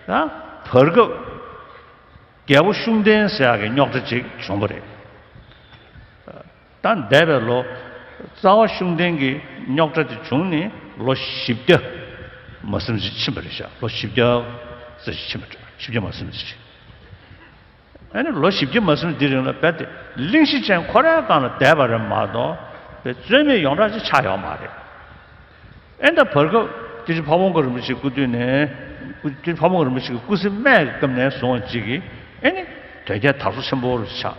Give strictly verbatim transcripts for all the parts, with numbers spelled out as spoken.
ད་བར་སྐབས་རྒྱལ་པོ་ཤུགས་ལྡན་ཟེར་ཡག་གི་རྙོག་དྲ་ཅིག་བྱུང་བ་རེད། ད་འདས་པའི་ལོ། རྩ་བ་ཤུགས་ལྡན་གྱི་རྙོག་དྲ་དེ་བྱུང་ནས་ལོ་བཞི་བརྒྱ་མ་ཟིན་ཅིག་ཕྱིན་པ་རེད་ཤག་ལོ་བཞི་བརྒྱ་ཙམ་ཞིག་ཕྱིན་པ་རེད། བཞི་བརྒྱ་མ་ཟིན་ཅིག་ཨ་ནི་ལོ་བཞི་བརྒྱ་མ་ཟིན་འདིའི་རིང་ལ་རྦད་དེ་གླེང་གཞི་ཅན་ཁོ་རའི་སྒང་ལ་བསྡད་པ་རེད་མ་གཏོགས་རྩོད་མེད་ཡོངས་གྲགས་ཅིག་ཆགས་ཡོད་མ་རེད། ཨེ་ད་བར་སྐབས་སྐྱབས་རྗེ་ཕ་བོང་ཁ་རིན་པོ་ཆེ་སྐུ་དུས་ནས། སྐུ་སྐྱབས་རྗེ་ཕ་བོང་ཁ་རིན་པོ་ཆེ་གི་སྐུ་ཚེ་སྨད་ཀྱི་སྐབས་ནས་བཟུང་བ་ཅིག་གིས་ཨེ་ནི་དོལ་རྒྱལ་དར་སོ་ཆེན་པོ་རུ་ཆགས།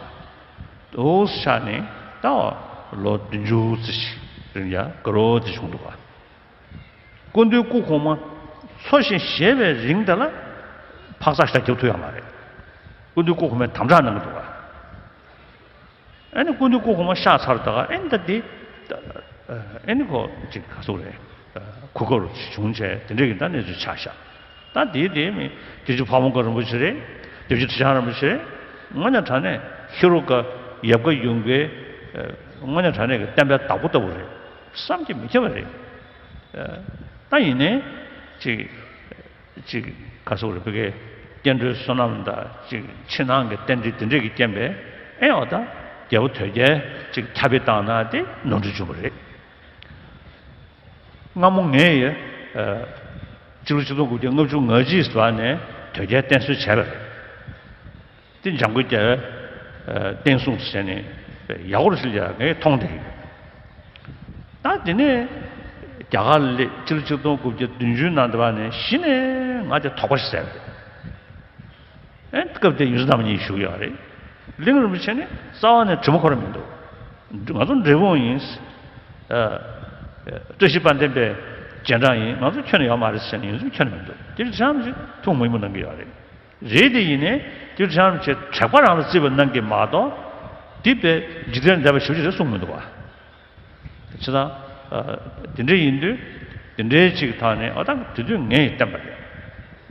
འདུག་ཆགས་ནས་ད་ལོ་བདུན་ཅུ་ཙམ་ཞིག་རིང་ཡ་དགའ་རབ་ཅིག་བྱུང་འདུག་ག་སྐུ་མདུན་སྐུ་གོང་མ་འཚོ་ཞིང་གཞེས་པའི་རིང་དེ་ལ་འཕག་འཚག་ཞེ་དྲག་རྒྱབ་ཐུབ་ཡོད་མ་རེད། སྐུ་མདུན་སྐུ་གོང་མས་དམ་དྲག་གནང་གི་འདུག་ག་ཨ་ནི་སྐུ་མདུན་སྐུ་གོང་མ་གཤེགས་ཚར་ད་ག་ཨ་ནི་ད་འདི། ཨ་ནི་ཁོ་ཅིག་ག་ཟེར་རེད། གོ་སྐབས་རུ་བྱུང་བྱས་དེ་འདྲས་ཀྱི་ད་གནས་ཚུལ་ཆགས་ཤག་ད་དེའི་དེའི་མི་སྐྱབས་རྗེ་ཕ་བོང་ཁ་རིན་པོ་ཆེ་རེད། སྐྱབས་རྗེ་ཁྲི་བྱང་རིན་པོ་ཆེ་རེད། དངོས་གནས་དྲང་གནས་ཧེ་རུ་ཀ་ཡབ་བཀའ་ཡུམ་བཀའི་དངོས་གནས་དྲང་གནས་ཀྱི་བསྟན་པའི་བདག་པོ་ལྟ་བུ་རེད། བསམ་གྱིས་མི་ཁྱབ་པ་རེད། ད་ཡིན་ནའི་ཅིག་ཅིག་ག་ཟེར་རེད། བོད་སྐད་སྐྱེ་འགྲོའི་བསོད་ནམས་དང་ཅིག་ཕྱི་ནང་གི་རྟེན་འབྲེལ་དེ་འདྲས་ཀྱི་རྐྱེན་པས་ཨེ་འོ་ད་རྒྱལ་པོ་དོལ་རྒྱལ་ཅིག་ཁྱབ་སྤེལ་བཏང་ན་དེ་ནོར་འཁྲུལ་བྱུང་བ་རེད། སྔ་མོ་ངས་ཡ། ཨ། སྤྱི་ལོ་ཆིག་སྟོང་དགུ་བརྒྱ་ལྔ་བཅུ་ང་གཅིག་ཟེར་བ་ནས་དོལ་རྒྱལ་བསྟེན་གསོལ་བྱས་པ་རེད། དེ་འཇམ་མགོན་རྒྱལ་བས་བསྟན་སྲུང་ཟེར་ནས་ཡག་པོ་རེད་ཟེར་ཡ་ངས་མཐོང་བསྡད་ཡོད། ད་དེ་ནས་རྒྱ་གར་ལ་སླེབས། སྤྱི་ལོ་ཆིག་སྟོང་དགུ་བརྒྱ་བདུན་ཅུ་ནང་དེ་བ་ནས་གཞི་ནས་ང་དེ་དོགས་པ་ཞིག་ཟ་བ་རེད། ཨེ་སྐབས་དེ་ཡུམ་གསུམ་རྣམ་གཉིས་བཞུགས་ཡོད་རེད། གླིང་རིན་པོ་ཆེ་ནི་རྩ་བ་ནས་དྲི་མ་ཁོ་རང་མི་འདུག་ང་ཚོ་འབྲས་སྤུངས་ཡིན། ཨ། བཀྲ་ཤིས་དཔལ་ལྡན་པའི་རྗེས་འབྲང་ཡིན། ང་ཚོ་ཁྱོན་ནས་ཡོད་མ་རེད་ཟེར་ནས་ཡུམ་གསུམ་ཁྱོན་ནས་མི་འདུག་དེ་བྱས་ཙང་ཐུགས་མོས་མོས་གནང་གི་ཡོད་རེད། རེད་དེ་ཡིན་ནའི་དེ་བྱས་ཙང་དྲེགས་པ་རང་ལ་བརྩི་བ་གནང་གི་མ་གཏོགས། དེ་དཔེ་འཇིག་རྟེན་འདས་པ་ཞེ་པོ་ཅིག་རེད་གསུངས་མི་འདུག་བ། བྱས་ཙང་། ཨ། དེ་འདྲ་ཡིན་དུས། དེ་འདྲའི་ཅིག་ཐོག་ནས་འོ་ད་དེ་དུས་ངས་བསྟན་པ་རེད།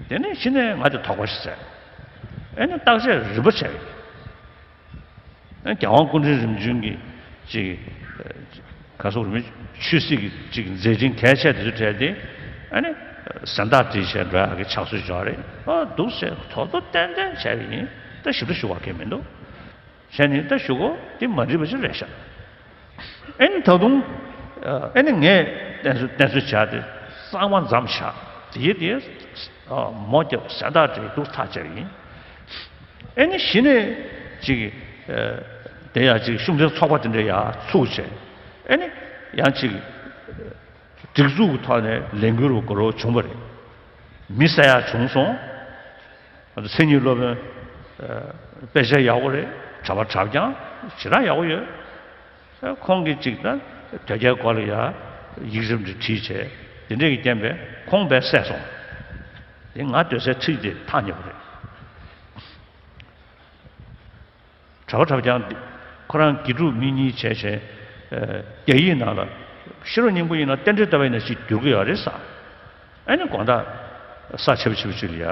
དེ་ནས་གཞི་ནས་ང་དེ་དོགས་པ་ཞིག་ཟ། ཨེ་ནས་བརྟག་དཔྱད་རིམ་པ་བྱས། ཨེ་རྒྱལ་དབང་སྐུ་ཕྲེང་རིམ་བྱོན་གྱི་ཅིག་ཨ། ག་ཟེར་རེད། ཆོས་སྲིད་ཀྱི་ཅིག་མཛད་འཕྲིན་གལ་ཆེ་དེ་ཚོ་བྲལ་ཏེ། ཨེ་ནས་ཟན་བརྟག་བསྒྲིལ་བྱས་འགྲོ་ཡག་གི་ཕྱག་སྲོལ་ཅིག་ཡོད་རེད། ཨ་འདུག་ཟེར་ཐོག་ཐོག་ཏན་ཏན་བྱས་པ་ཡིན། ད་ཞིབ་ཕྲ་ཞུ་བ་གང་ཡང་མི་འདུག་བྱས་ནས་ད་གཞུག་གུ་དེ་མ་འགྲིག་པ་ཞིག་རེད་ཤག་ཨེ་ནི་ད་དུང་། ཨེ་ནི་ངས་བསྟེན་གསོལ་བསྟེན་གསོལ་བྱས་ཏེ་གཙང་མ་མཚམས་བཞག་དེའི་དེ་མོ་རྒྱབ་ཟན་བརྟག་དེ་འདུག་ཐག་བཅད་པ་ཡིན། ཨེ་ནི་གཞི་ནས་ཅིག་དེ་ཡང་ཅིག་ཤུགས་ལྡན་ཚོགས་པ་དེ་འདྲ་ཡར་ཚུགས་བྱས། ཨེ་ནི་ཡང་ཅིག་སྒྲིག་འཛུགས་ཀྱི་ཐོག་ནས་ལས་འགུལ་རུ་འགྲོ་རོགས་བྱུང་བ་རེད། མི་བསད་ཡག་བྱུང་སོང་། ང་ཚོ་མཚན་ཉིད་སློབ་དཔོན། ཨ། དཔེ་ཆ་ཡག་པོ་རེད། གྲྭ་པ་གྲྭ་རྐྱང་ཞེ་དྲག་ཡག་པོ་ཡོད། ཨ། ཁོང་གིས་ཅིག་ད་དོལ་རྒྱལ་སྐོར་ལ་ཡ་ཡིག་ཆ་འདྲ་བྲིས་བྱས། དེ་འདྲས་ཀྱི་རྐྱེན་པས་ཁོང་དཔེ་བསད་སོང་། དེ་ང་སྡོད་སའི་འཁྲིས་དེ་ཐག་ཉེ་པོ་རེད། གྲྭ་པ་གྲྭ་རྐྱང་འདི་ཁོ་རང་དགེ་ཕྲུག་མི་གཉིས་བྱས་བྱས། ཨ། རྒྱ་ཡིག་ནང་ལ་ཤེས་རབ་སྙིང་པོ་ཡིན་ན་རྟེན་འབྲེལ་ལྟ་བ་ཡིན་ན་ཅིག་བསྒྱུར་གྱི་ཡོད་རེད་ཟེར། ཨ་ནི་དགོང་དག་ས་ཆེ་བ་ཆེ་བ་ཅིག་ལ་ཡ་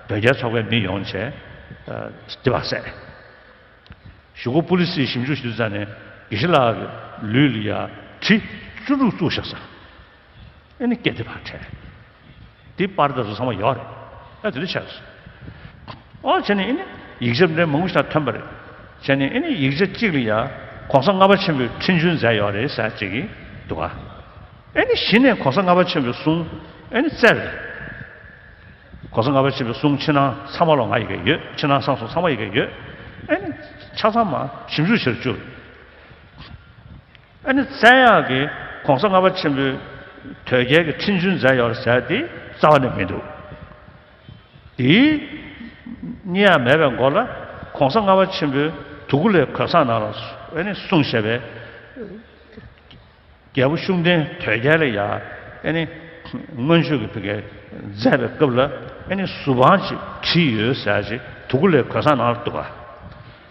དོལ་རྒྱལ་ཚོགས་པའི་མི་ཡོང་བྱས། ཨ། དེ་བ་བསད། གཞུག་གུ་པུ་ལི་སིས་ཞིབ་འཇུག་ཞུ་དུས་ཙ་ནས་དགེ་བཤེས་ལགས་ཀྱི་ལུས་ལ་ཡ་གྲི་བཅུ་དྲུག་བཙུགས་བཞག་ཟེར། ཨེ་ནི་སྐད་དེ་ཕར་བྲལ། དེ་པར་དེ་ཚོ་ཚང་མ་ཡོད་རེད། ཨ་དེ་འདྲ་བྱས་སོང་། ཨོ་བྱས་ནས་ཨེ་ནི་ཡིག་ཆ་འདྲ་མང་པོ་ཞིག་ཐོན་པ་རེད། བྱས་ནས་ཨེ་ནི་ཡིག་ཆ་གཅིག་ལ་ཡ་གོང་ས་ལྔ་པ་ཆེན་པོས་ཁྲིམས་གཅོད་མཛད་ཡོད་རེད་ཟེར་གཅིག་གིས་འདུག་ག་ཨེ་ནི་གཞི་ནས་གོང་ས་ལྔ་པ་ཆེན་པོའི་གསུང་ཨེ་ནི་བཙལ་རེད། གོང་ས་ལྔ་པ་ཆེན་པོའི་གསུང་ཕྱི་ནང་ཚང་མ་ལོ་ང་ཡི་གེ་ཡོད། ཕྱི་ནང་གསང་གསུམ་ཚང་མ་ཡི་གེ་ཡོད། ཨེ་ནི་ཆ་ཚང་མ་ཞིབ་འཇུག་བྱེད་བཅུག་ཨ་ནི་བཙལ་ཡག་གི་གོང་ས་ལྔ་པ་ཆེན་པོས་དོལ་རྒྱལ་གྱི་ཁྲིམས་གཅོད་མཛད་ཡོད་ཟེར་དེ་རྩ་བ་ནས་མི་འདུག་དེའི་རྙེད་ཡག་མེད་པའི་མགོ་ལ་གོང་ས་ལྔ་པ་ཆེན་པོའི་དུ་ཀུ་ལའི་གོས་བཟང་ནང་ལ་ཨ་ནི་གསུངས་བཞག་པའི་རྒྱལ་པོ་ཤུགས་ལྡན་དོལ་རྒྱལ་ལ་ཡ་ཨ་ནི་མངོན་སྤྱོད་ཀྱི་བུ་གའི་མཛད་པའི་སྐབས་ལ་ཨ་ནི་གཟུ་དཔང་ཅིག་བྲིས་ཡོད་ཟེར་ཅིག་དུ་ཀུ་ལའི་གོས་བཟང་ནང་ལ་འདུག་ག་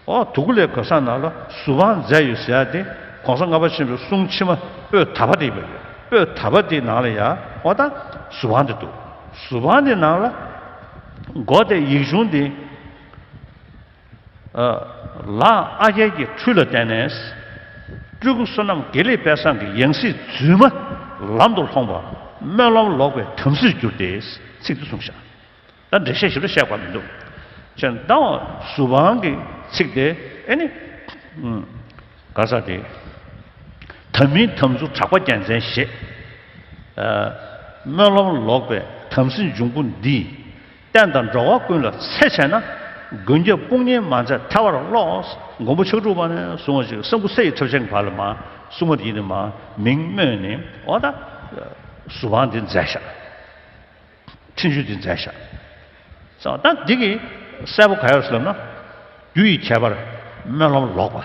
ཨོ་དུ་ཀུ་ལའི་གོས་བཟང་ནང་ལ་གཟུ་དཔང་མཛད་ཡོད་ཟེར་ཡ་དེ་གོང་ས་ལྔ་པ་ཆེན་པོའི་གསུང་ཕྱི་མ་པོད་ད་པ་དེ་ཡིན་པ་ཡོད། པོད་ད་པ་དེའི་ནང་ལ་ཡ་ཨོ་ད་གཟུ་དཔང་དེ་འདུག་གཟུ་དཔང་དེ་ནང་ལ་མགོ་དེ་ཡིག་ཆུང་དེ། ཨ། ལའང་ཨ་རྒྱལ་གྱི་ཁྲུས་ལ་བརྟེན་ནས། སྤྲུལ་སྐུ་བསོད་ནམས་དགེ་ལེགས་དཔལ་བཟང་གི་ཡང་སྲིད་རྫུན་མ་ལམ་དུ་ལྷོངས་པ་སྨོན་ལམ་ལོག་པའི་དམ་སྲིར་གྱུར་ཏེ། ཚིག་འདི་གསུངས་ཤག་ད་འགྲེལ་བཤད་ཞིབ་ཏུ་བཤད་དགོས་མི་འདུག་ཅེས་ད་གཟུ་དཔང་གི་ཚིག་དེ་ཨེ་ནི། ཨུམ། ག་ས་དེ། དམ་མིན་དམ་ཚུགས་གྲགས་པ་རྒྱལ་མཚན་ཞེས། ཨ། སྨོན་ལམ་ལོག་པའི་དམ་སྲི་འབྱུང་པོ་འདིས། བསྟན་དང་འགྲོ་བ་ཀུན་ལ་འཚེ་བྱས་ན། མགོན་སྐྱབས་དཔུང་གཉེན་མ་མཛད་ཐལ་བར་རློག་མགོན་པོ་ཕྱག་དྲུག་པ་ནས་བཟུང་བ་ཅིག་སྲང་ཕྲུག་ས་ཡི་ཁྲབ་ཆེན་གྱི་བར་ལ་མ་སྲུང་མ་དེ་ཡིན་ནི་མ་མིང་སྨོས་ནས་འོ་ད་གཟུ་དཔང་དེ་མཛད་ཤག་འཕྲིན་བཅོལ་དེ་མཛད་ཤག་ཙང་ད་འདི་གི་གསལ་པོ་ག་ཡོད་ཟེར་ན། རྒྱུ་ཡི་ཁྱད་པར་སྨོན་ལམ་ལོག་པ།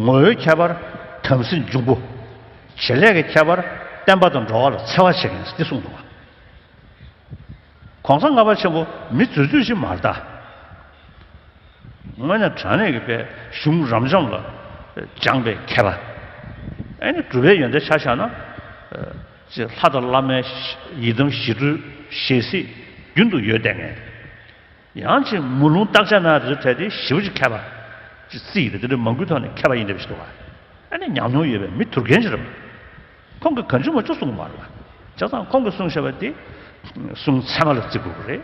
ངོ་བོའི་ཁྱད་པར་དམ་སྲི་འབྱུང་པོ། བྱེད་ལས་ཀྱི་ཁྱད་པར་བསྟན་པ་དང་འགྲོ་བ་ལ་འཚེ་བ་བྱེད་མཁན་འདི་གསུངས་འདུག་ག་གོང་ས་ལྔ་པ་ཆེན་པོ་མི་རྫུས་རྫུས་ཤིག་མ་རེད་ད། དངོས་གནས་དྲང་གནས་ཀྱི་པའི་གཞུང་རབ་འབྱམས་ལ་སྦྱངས་པའི་མཁས་པ། ཨེ་ནི་གྲུབ་པའི་ཡོན་ཏན་ཆ་བཞག་ན། ཅེས་ལྷ་དང་བླ་མའི་ཡི་དམ་ཞི་ཁྲོའི་ཞལ་གཟིགས་རྒྱུན་དུ་ཡོད་བསྡད་མཁན། ཡང་ཅིག་མུ་ལུང་བརྟག་དཔྱད་གནང་དུས་གལ་ཏེ་ཞེ་པོ་ཅིག་མཁས་པ་ཅིག་རྩིས་ཡིན་ཏེ་དེ་འདྲ་མང་པོའི་ཐོག་ནས་མཁས་པ་ཡིན་འདྲ་ཞིག་འདུག་བ། ཨ་ནི་ཉམས་མྱོང་ཡོད་པའི་མི་དུར་རྒན་ཅིག་རེད། ཁོང་གིས་གང་བྱུང་མང་བྱུང་གསུང་གི་མ་རེད་བ། བྱས་ཙང་ཁོང་གིས་གསུངས་བཞག་པ་དེ་གསུང་ཚད་མ་ལ་བརྩི་དགོས་ཀྱི་རེད།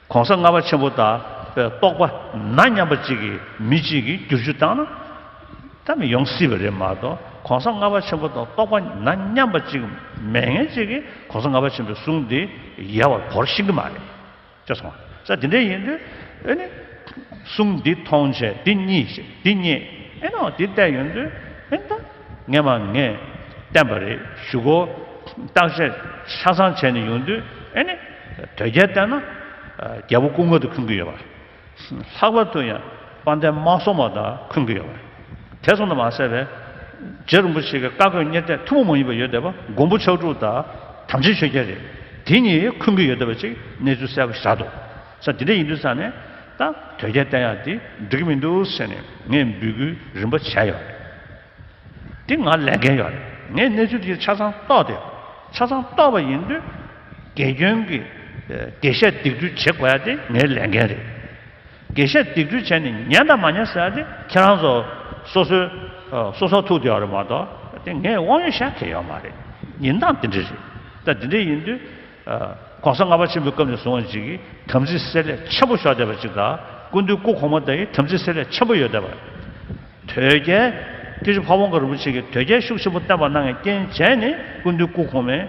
གོང་ས་ལྔ་པ་ཆེན་པོ་དང་རྟོགས་པ་ན་མཉམ་པ་ཅིག་གིས་མི་གཅིག་གིས་བསྒྱུར་བཅོས་བཏང་ན་ད་མི་ཡོང་སྲིད་པ་རེད་མ་གཏོགས། གོང་ས་ལྔ་པ་ཆེན་པོ་དང་རྟོགས་པ་ན་མཉམ་པ་ཅིག་མེད་མཁན་ཅིག་གིས་གོང་ས་ལྔ་པ་ཆེན་པོའི་གསུང་དེ་ཡལ་བར་བོར་ཤེས་ཀྱི་མ་རེད། ཅེས་གསུངས་པ། ས་དེ་འདྲ་ཡིན་དུས་ཨེ་ནི། གསུང་འདི་མཐོང་བྱས་འདི་རྙེད་བྱས་འདི་རྙེད་ཨེ་ནོ་འདི་བལྟས་ཡོང་དུས་ཨེ་ད་ངས་མ་ངས་བསྟན་པ་རེད་ཞུ་གོ། བརྟག་དཔྱད་ཆ་ཚང་བྱས་ནས་ཡོང་དུས་ཨེ་ནི། དོལ་རྒྱལ་བསྟན་ན་རྒྱལ་པོ་སྐུ་མངའ་དུ་འཁོན་གྱི་ཡོད་པ། ལྷག་པར་དུ་ཡང་དཔལ་ལྡན་དམག་ཟོར་མ་དང་འཁོན་གྱི་ཡོད་པ། དེ་སོང་དུ་མ་ཟད་པའི་རྗེ་རིན་པོ་ཆེ་གི་བཀའ་བསྒོ་གཉེར་གཏད་ཐུན་མོང་མ་ཡིན་པ་ཡོད་བསྡད་པ་མགོན་པོ་ཕྱག་དྲུག་དང་དམ་ཅན་ཆོས་རྒྱལ་རེད། དེ་གཉིས་འཁོན་གྱི་ཡོད་བསྡད་པ་ཅིག་གནས་ཚུལ་གསལ་པོ་ཞིག་རག་འདུག་ས་དེ་འདྲ་ཡིན་དུས་ས་ནས་ད་དོལ་རྒྱལ་བསྟེན་ཡག་དེ་འགྲིག་གི་མི་འདུག་ཟེར་ནས་ངས་འབོད་སྐུལ་རིམ་པ་བྱས་ཡོད་རེད། དེ་ང་ལས་འགན་ཡོད་རེད། ངས་གནས་ཚུལ་དེ་ཆ་ཚང་རྟོགས་ཏེ་ཆ་ཚང་རྟོགས་པ་ཡིན་དུས་དགེ་སྐྱོན་གྱི་དགེ་བཤད་སྡིག་སྒྲིབ་བྱེད་དགོས་ཡ་དེ་ངའི་ལས་འགན་རེད། དགེ་བཤད་སྡིག་སྒྲིབ་བྱས་ནས་ཉན་དང་མ་ཉན་ཟེར་ཡ་དེ་ཁྱེད་རང་ཚོ་སོ་སོའི་སོ་སོར་ཐུག་བསྡད་ཡོད་རེད་མ་གཏོགས་དེ་ངས་དབང་ཡོད་བཤད་མཁན་ཡོད་མ་རེད། ཡིན་སྟངས་དེ་འདྲ་རེད། ད་དེ་འདྲ་ཡིན་དུས་གོང་ས་ལྔ་པ་ཆེན་པོའི་སྐབས་ནས་བཟུང་བ་ཅིག་གིས་དམ་ཚིག་བསྲེ་བསླད་ཆེན་པོ་ཤོར་བསྡད་པ་ཅིག་དང་སྐུ་མདུན་སྐུ་གོང་མ་དེ་ཡི་དམ་ཚིག་བསྲེ་བསླད་ཆེན་པོ་ཡོད་བསྡད་པ། དོལ་རྒྱལ་སྐྱབས་རྗེ་ཕ་བོང་ཁ་རིན་པོ་ཆེ་གིས་དོལ་རྒྱལ་ཤུགས་ཆེན་པོ་བསྟན་པ་གནང་བའི་རྐྱེན་བྱས་ནས་སྐུ་མདུན་སྐུ་གོང་མའི་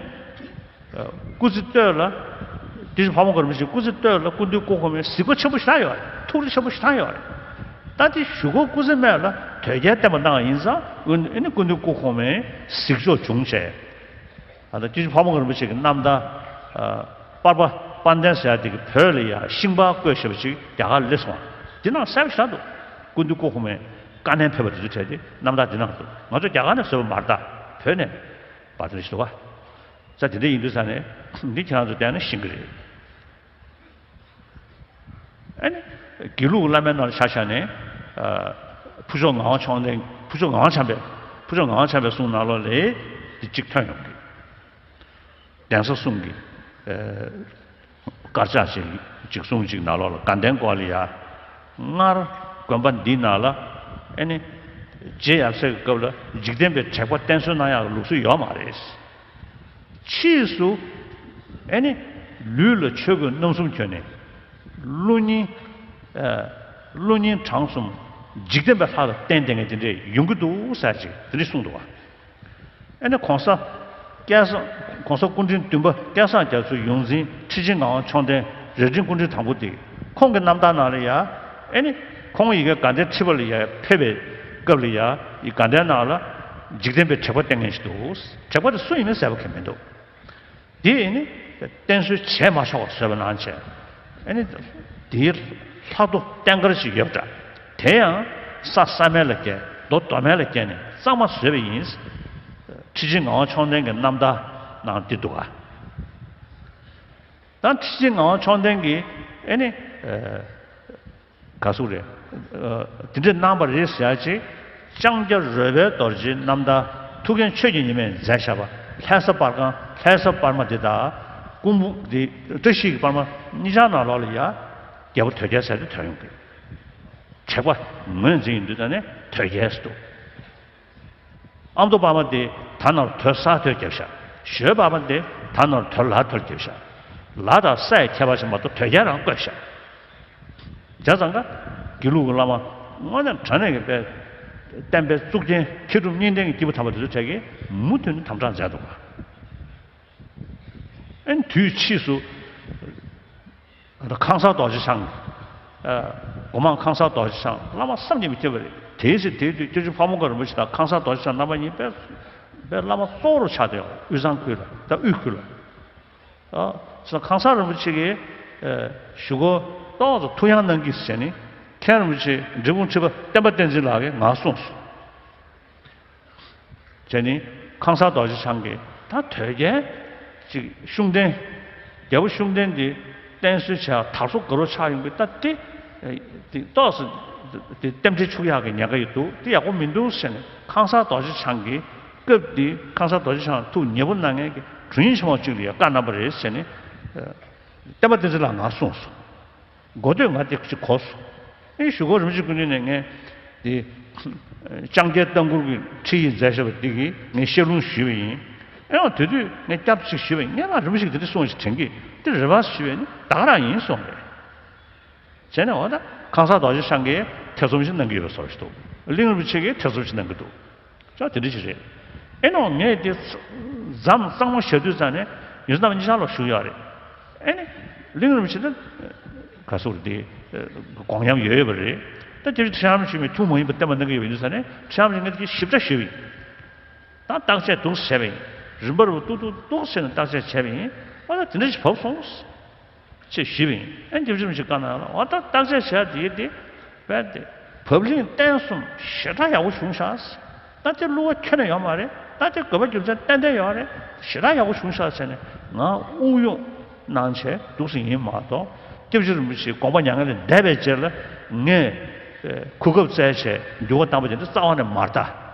སྐུ་ཚེ་སྟོད་ལ། དེ་བཞིན་ཕ་བོང་ཁ་རིན་པོ་ཆེ་སྐུ་ཚེ་སྟོད་ལ་སྐུ་མདུན་སྐུ་གོང་མའི་གཟིགས་པ་ཆེན་པོ་ཞིག་བཏང་ཡོད་རེད། ཐུགས་རེ་ཆེན་པོ་ཞིག་བཏང་ཡོད་རེད། ད་དེ་གཞུག་གུ་སྐུ་ཚེ་སྨད་ལ་དོལ་རྒྱལ་བསྟན་པ་གནང་བ་ཡིན་ཙང་ཨ་ནི་སྐུ་མདུན་སྐུ་གོང་མའི་གཟིགས་ཕྱོགས་བྱུང་བྱས། ད་ལྟ་དེ་བཞིན་ཕ་བོང་ཁ་རིན་པོ་ཆེ་གི་རྣམ་ཐར། པར་པ་པར་འདན་ཟེར་ཡ་དེ་གི་བོད་ལ་ཡ་ཤིང་པར་བརྐོས་བཞག་པ་ཅིག་རྒྱ་གར་སླེབས་སོང་བ། དེ་ནང་གསལ་པོ་ཞིག་འདུག་སྐུ་མདུན་སྐུ་གོང་མའི་བཀའ་ནན་ཕེབས་པ་དེ་ཚོ་བྲིས་ཏེ་རྣམ་ཐར་དེ་ནང་འདུག་ང་ཚོ་རྒྱ་གར་ནས་བཟོས་པ་མ་རེད་ད། བོད་ནས་པར་དེ་འདྲ་ཞིག་འདུག་བ། ས་དེ་འདྲ་ཡིན་དུས་ས་ནས་འདི་ཁྱེད་རང་ཚོ་བལྟས་ན་ཤེས་ཀྱི་རེད། ཨ་ནི། དགེ་ལུགས་བླ་མའི་ནང་ལ་ཆ་བཞག་ནས། ཨ། ཕུར་ལྕོག་ངག་དབང་མཆོག་ལྡན་ཕུར་ལྕོག་ངག་དབང་བྱམས་པའི་ཕུར་ལྕོག་ངག་དབང་བྱམས་པའི་གསུང་ནང་ལོགས་ལ་འདི་གཅིག་ཐོན་ཡོང་གི། གདན་ས་གསུམ་གྱི། ཨ། དཀར་ཆག་ཅིག་གཅིག་གསུང་གཅིག་ནང་ལོགས་ལ་དགའ་ལྡན་སྐོར་ལ་ཡ། སྔར་དགོན་པ་འདིའི་ནང་ལ་ཨ་ནི། རྗེ་ཡབ་སྲས་ཀྱི་སྐབས་ལ་འཇིག་རྟེན་པའི་དྲེགས་པ་བསྟེན་གསོལ་གནང་ཡག་ལུགས་སྲོལ་ཡོད་མ་རེད། ཕྱིས་སུ་ཨེ་ནི་ལུས་ལ་ཆོས་གོས་རྣམ་གསུམ་གྱོན་ནས་བློ་སྙིང་ཨ་བློ་སྙིང་བྲང་གསུམ་འཇིག་རྟེན་པའི་ལྷ་ལ་བརྟེན་བསྡད་མཁན་དེ་འདྲས་ཡོང་གི་འདུག་ཟེར་ཅིག་དེ་འདྲས་གསུངས་འདུག་བ། ཨེ་ནི་གོང་ས་སྐལ་བཟང་གོང་ས་སྐུ་ཕྲེང་བདུན་པ་སྐལ་བཟང་རྒྱ་མཚོའི་ཡོངས་འཛིན་ཁྲི་ཆེན་ངག་དབང་མཆོག་ལྡན་རྭ་སྒྲེང་སྐུ་ཕྲེང་དང་པོ་དེ་ཁོང་གི་རྣམ་ཐར་ནང་ལ་ཡ་ཨེ་ནི་ཁོང་ཡི་གེ་དགའ་ལྡན་ཁྲི་པ་ལ་ཡ་ཕེབས་པའི་སྐབས་ལ་ཡ་ཡི་དགའ་ལྡན་ནང་ལ་འཇིག་རྟེན་པའི་དྲེགས་པ་བསྟེན་མཁན་ཞིག་འདུག་དྲེགས་པ་དེ་སུ་ཡིན་མིན་གསལ་པོ་གང་མི་འདུག་དེ་ཨེ་ནི་བསྟེན་གསོལ་བྱས་མ་ཆོག་པ་བཟོས་པ་གནང་བྱས། ཨེ་ནི་དེའི་ལྷ་རྡོ་རྟེན་དཀར་ཞིག་ཡོད་པ་འདྲ། དེ་ཡང་ས་ས་མལ་ལ་བསྐྱལ་རྡོ་རྡོ་མལ་ལ་བསྐྱལ་ནས་གཙང་མ་བཟོས་པ་ཡིན། ཁྲི་ཆེན་ངག་དབང་མཆོག་ལྡན་གྱི་རྣམ་ཐར་ནང་འདི་འདུག་ག་ད་ཁྲི་ཆེན་ངག་དབང་མཆོག་ལྡན་གྱིས་ཨེ་ནི། ག་ཟུག་རེད། ཨ། དེ་འདྲས་གནང་བ་རེད་ཟེར་ཡ་ཅིག་ལྕང་སྐྱ་རོལ་པའི་རྡོ་རྗེའི་རྣམ་ཐར་ཐུའུ་བཀྭན་ཆོས་ཀྱི་ཉི་མས་མཛད་བཞག་པ་ལྷ་ས་པར་ཁང་ལྷ་ས་པར་མ་འདི་དང་ཀུན་འབུམ་འདི་བཀྲ་ཤིས་ཀྱི་པར་མ་གཉིས་ཆར་ནང་ལོགས་ལ་ཡ་རྒྱལ་པོ་དོལ་རྒྱལ་ཟེར་དེ་ཐོན་ཡོང་གི། དྲེགས་པ་ངོས་འཛིན་ཡིན་དུས་ད་ནི་དོལ་རྒྱལ་ཟེར་འདུག་ཨ་མདོ་པར་མ་དེ་ད་ནར་དོལ་ས་ཐོལ་རྒྱབ་ཤག་ཞོལ་པར་མ་དེ་ད་ནར་དོལ་ལ་ཐོལ་རྒྱབ་ཤག་ལ་དང་སའི་ཁྱད་པར་ཞིག་མ་གཏོགས་དོལ་རྒྱལ་རང་བཀོད་བཞག་བྱས་ཙང་ཀ་དགེ་ལུགས་ཀྱི་བླ་མ་དངོས་གནས་དྲང་གནས་ཀྱི་དཔེ་བསྟན་པའི་གཙུག་རྒྱན་མཁས་གྲུབ་གཉིས་ལྡན་གྱི་སྐྱེས་བུ་དམ་པ་དེ་ཚོ་གྲས་ཀྱིས་མུ་མཐུད་ནས་དམ་དྲག་མཛད་འདུག་ག་ཨེ་དུས་ཕྱིས་སུ་ཁང་གསར་རྡོ་རྗེ་འཆང་། ཨ། སྒོ་མང་ཁང་གསར་རྡོ་རྗེ་འཆང་བླ་མ་བསམ་གྱིས་མི་ཁྱབ་པ་རེད། དེའི་ཚེ་དེའི་དུས་སྐྱབས་རྗེ་ཕ་བོང་ཁ་རིན་པོ་ཆེ་དང་ཁང་གསར་རྡོ་རྗེ་འཆང་རྣམ་པ་གཉིས་དཔེ་དཔེ་བླ་མ་གཙོ་བོར་ཆགས་བསྡད་ཡོད། དབུས་གཙང་ཁུལ་ལ་དང་དབུས་ཁུལ་ལ། ཨ། ཁང་གསར་རིན་པོ་ཆེ་གིས་ཨ་གཞུག་གུ་ཏོག་ཙམ་ཐུགས་ཡངས་གནང་གིས་ཟེར་ནས་མཁན་རིན་པོ་ཆེ་འབྲས་སྤུངས་ཁྲི་པ་བསྟན་པ་བསྟན་འཛིན་ལགས་ཀྱིས་ངར་གསུངས་སོང་། བྱས་ནས་ཁང་གསར་རྡོ་རྗེ་འཆང་གིས་ད་དོལ་རྒྱལ་ཅིག་ཤུགས་ལྡན། རྒྱལ་པོ་ཤུགས་ལྡན་འདི་བསྟེན་གསོལ་བྱས་དར་སོ་དགའ་རོགས་ཆགས་ཡོང་གི་ད་དེ་དེ་ཏོག་ཙམ་དེ་རྟེན་འབྲེལ་འཆུག་ཡག་གི་ཉེན་ཁ་ཡོད་འདུག་དེ་ཡག་པོ་མི་འདུག་ཟེར་ནས་ཁང་གསར་རྡོ་རྗེ་འཆང་གིས་སྐབས་དེ་ཁང་གསར་རྡོ་རྗེ་འཆང་ཐུགས་ཉེ་པོ་གནང་མཁན་གྱི་དྲུང་ཡིག་ཆེན་མོ་གཅིག་ལ་ཡང་བཀའ་གནང་པ་རེད་ཟེར་ནས་བསྟན་པ་བསྟན་འཛིན་ལགས་ངར་གསུངས་སོང་། མགོ་སྟོད་ང་དེ་ཅིག་གོ་སོང་། ཨེ་གཞུག་གུ་རིན་པོ་ཆེ་སྐུ་མདུན་ནས་ངས་དེ་ལྕང་སྐྱའི་ལྟ་མགུར་གྱི་ཁྲིད་ཡིག་མཛད་བཞག་པ་འདི་གིས་ངས་བཤད་ལུང་ཞུས་པ་ཡིན། ཨེ་འོ་དེ་དུས་ངས་སྐྱབས་ཅིག་ཞུས་པ་ཡིན། ངས་ལ་རིན་པོ་ཆེ་གིས་དེ་འདྲ་གསུངས་ཤིག་དྲན་གི་དེ་རེད་པ་ཞུས་པ་ཡིན། ད་ག་རང་ཡིན་གསུངས་རེད། བྱས་ནས་འོ་ད་ཁང་གསར་རྡོ་རྗེ་འཆང་གིས་ཐེ་ཚོམ་ཞིག་གནང་གི་ཡོད་པའི་བཟོ་ཞིག་འདུག་གླིང་རིན་པོ་ཆེ་གིས་ཐེ་ཚོམ་ཞིག་གནང་གི་འདུག་ཅོག་དེ་འདྲ་ཞིག་རེད། ཨེ་ནོ་ངས་དེ་ཚ་མཚམས་གཙང་མ་བཞག་དུས་ཙང་ནས་ཡོན་ཚ་རྣམ་གཉིས་ཆར་ལོག་བཞུགས་ཡོད་རེད། ཨེ་ནི་གླིང་རིན་པོ་ཆེ་ད་ག་སོགས་དེ་དགོངས་ཉམས་ཡོད་ཡོད་པ་རེད། ད་དེ་ཁྲི་བྱང་ཞུས་མེད་ཐུགས་མ་ཡིན་པ་བསྟན་པ་གནང་གི་ཡོད་པ་ཡིན་དུས་ཙང་ནས་ཁྲི་བྱང་ངས་དེ་ཞིབ་ཕྲ་ཞུས་པ་ཡིན། ད་བརྟག་དཔྱད་འདུག་བྱས་པ་ཡིན། རིམ་པར་འདུག་འདུག་འདུག་བྱས་ནས་བརྟག་དཔྱད་བྱས་པ་ཡིན། ཨ་ད་དེ་འདྲ་ཞིག་བབས་སོང་། ཅེས་ཞུས་པ་ཡིན། ཨེ་སྐྱབས་རྗེ་རིན་པོ་ཆེས་བཀའ་གནང་ལ་འོ་ད་བརྟག་དཔྱད་བྱས་དེ་དེ་བས་ཏེ་བབ་བརླིང་བརྟན་གསུམ་ཞེ་དྲག་ཡག་པོ་བྱུང་ཤག་ད་དེ་བསླུ་བ་ཁྱོན་ནས་ཡོད་མ་རེད། ད་དེ་དགོས་པ་རྒྱུ་མཚན་ཏན་ཏན་ཡོད་རེད། ཞེ་དྲག་ཡག་པོ་བྱུང་ཤག་ཟེར་ནས་ང་དབུགས་དབྱུང་གནང་བྱས་འདུག་སེ་ཡིན་མ་གཏོགས་སྐྱབས་རྗེ་རིན་པོ་ཆེའི་དགོངས་པ་མྱ་ངན་ལས་འདས་པའི་རྗེས་ལ་ངས་གོ་སྐབས་བཙལ་བྱས་འགྱུར་བ་བཏང་པ་དེ་འདྲ་རྩ་བ་ནས་མ་རེད་ད།